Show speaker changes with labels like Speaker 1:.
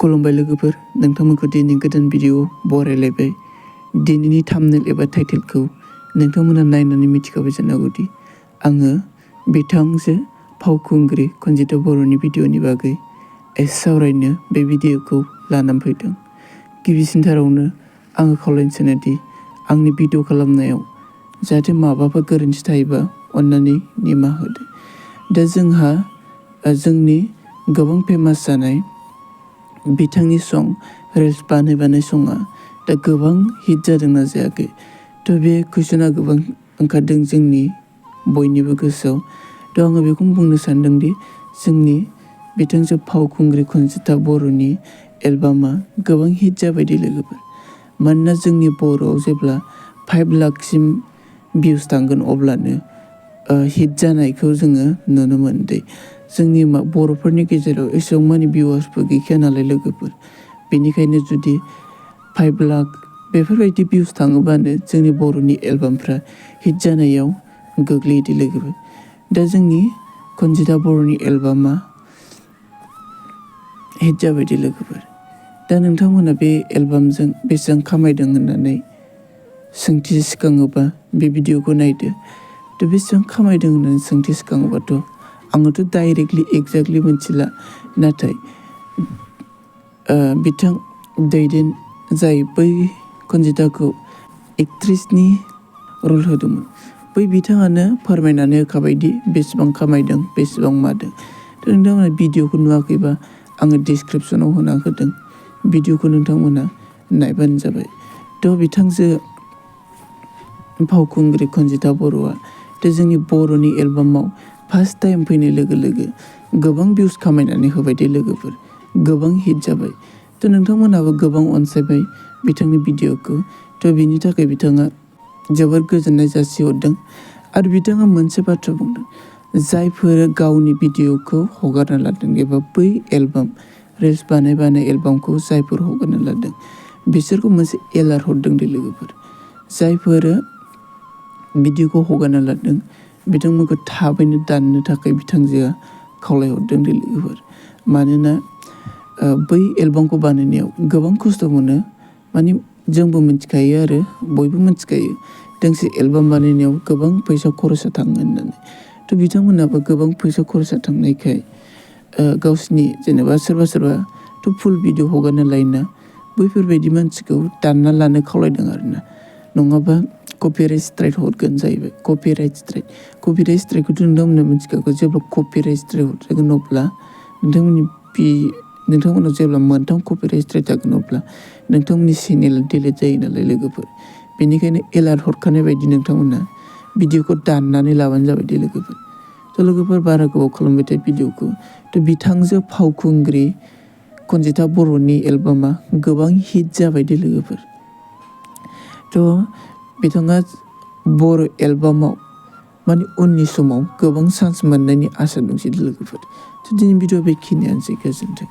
Speaker 1: खुलुमबाय लोगोफोर, नोंथांमोनखौ दिनै गोदान भिडिअ बरायलायबाय। दिनैनि थाम्बनेल एबा टाइटेलखौ नोंथांमोना नायनानै मिथिखाबाय जानो हागौदि आङो बिथांजो फावखुंग्रि कन्जिता बर'नि भिडिअनि बागै सावरायनो बे भिडिअखौ लानानै फैदों। गिबिसिनथारावनो आङो खावलायनो सानोदि आंनि भिडिअ खालामनायाव जाहाथे माबाफोर गोरोन्थि थायोबा अन्नानै निमाहा होदो। दा जोंहा जोंनि गोबां फेमास जानाय बिथांनि सं रिल्स बानाय सङा दा गोबां हिट जादोंना जायाखै, थ' बे कुइसना गोबां ओंखारदों जोंनि बयनिबो गोसोआव। थ' आङो बेखौनो बुंनो सानदोंदि जोंनि बिथांजो फावखुंग्रि कन्जिता बर'नि एलबामा गोबां हिट जाबायदि लोगोफोर। मानोना जोंनि बर'आव जेब्ला 5 लाखसिम भिउस थांगोन अब्लानो हिट जानायखौ जोङो नुनो मोनदों। जोंनि बर'फोरनि गेजेराव एसेबां मानि भिउवार्सबो गैखाया नालाय लोगोफोर, बेनिखायनो जुदि 5 लाख बेफोरबायदि भिउस थाङोबानो जोंनि बर'नि एलबामफ्रा हिट जानायाव गोग्लैयोदि लोगोफोर। दा जोंनि कन्जिता बर'नि एलबामा हिट जाबायदि लोगोफोर। दा नोंथांमोना बे एलबामजों बेसेबां खामायदों होननानै सोंथि सिखाङोबा बे भिडिअखौ नायदो। थ' बेसेबां खामायदों होननानै सोंथि सिखाङोबाथ' आङोथ' डाइरेक्टलि एक्जेक्टलि मिथिला, नाथाय बिथां दैदेन जाय बै कन्जिताखौ एक्ट्रेसनि रल होदोंमोन, बै बिथाङानो फोरमायनानै होखाबायदि बेसेबां खामायदों बेसेबां मादों। थ' नोंथांमोना भिडिअखौ नुवाखैबा आङो डिसक्रिपसनाव होना होदों, भिडिअखौ नोंथांमोना नायबानो जाबाय। थ' बिथांजो फावखुंग्रि कन्जिता बर'आ दा जोंनि बर'नि एलबामाव फार्स्ट टाइम फैनाय लोगो लोगो गोबां भिउस खामायनानै होबाय दे लोगोफोर, गोबां हिट जाबाय। थ' नोंथांमोनहाबो गोबां अनसायबाय बिथांनि भिडिअखौ, थ' बिनि थाखाय बिथाङा जोबोर गोजोननाय जासिहरदों। आरो बिथाङा मोनसे बाथ्रा बुंदों, जायफोर गावनि भिडिअखौ हगारना लादों एबा बै एलबाम रिल्स बानाय एलबामखौ जायफोर हगारना लादों बिसोरखौ मोनसे एलार्ट हरदों दे लोगोफोर। जायफोर भिडिअखौ हगारना लादों बिथांमोनखौ थाबैनो दाननो थाखाय बिथांजोआ खावलायहरदों दे लोगोफोर। मानोना बै एलबामखौ बानायनायाव गोबां खस्थ' मोनो, माने जोंबो मिथिखायो आरो बयबो मिथिखायो दोंसे एलबाम बानायनायाव गोबां फैसा खरसा थाङो होननानै। थ' बिथांमोनहाबो गोबां फैसा खरसा थांनायखाय गावसिनि जेनेबा सोरबाथ' फुल भिडिअ हगारना लायोना, बैफोरबायदि मानसिखौ दानना लानो खावलायदों आरोना, नङाबा कपिराइट स्ट्राइक हरगोन जाहैबाय। कपिराइट स्ट्राइकखौथ' नोंथांमोना मिथिखागौ। जेब्ला कपिराइट स्ट्राइक हरजागोन अब्ला नोंथांमोनाव जेब्ला 3 कपिराइट स्ट्राइक जागोन अब्ला नोंथांमोननि चेनेला डिलिट जायो नालाय लोगोफोर। बेनिखायनो एलार्ट हरखानाय बायदि नोंथांमोना भिडिअखौ दाननानै लाबानो जाबाय दे लोगोफोर। थ' लोगोफोर बारा गोबाव खालामबाय थायो भिडिअखौ। थ' बिथांजो फावखुंग्रि कन्जिता बर'नि एलबामा गोबां हिट जाबाय दे लोगोफोर। थ' बिथाङा बर' एलबामाव माने उननि समाव गोबां चान्स मोननायनि आसा दंसै लोगोफोर। थ' दिनै भिडिअ बेखिनियानोसै, गोजोन्थों।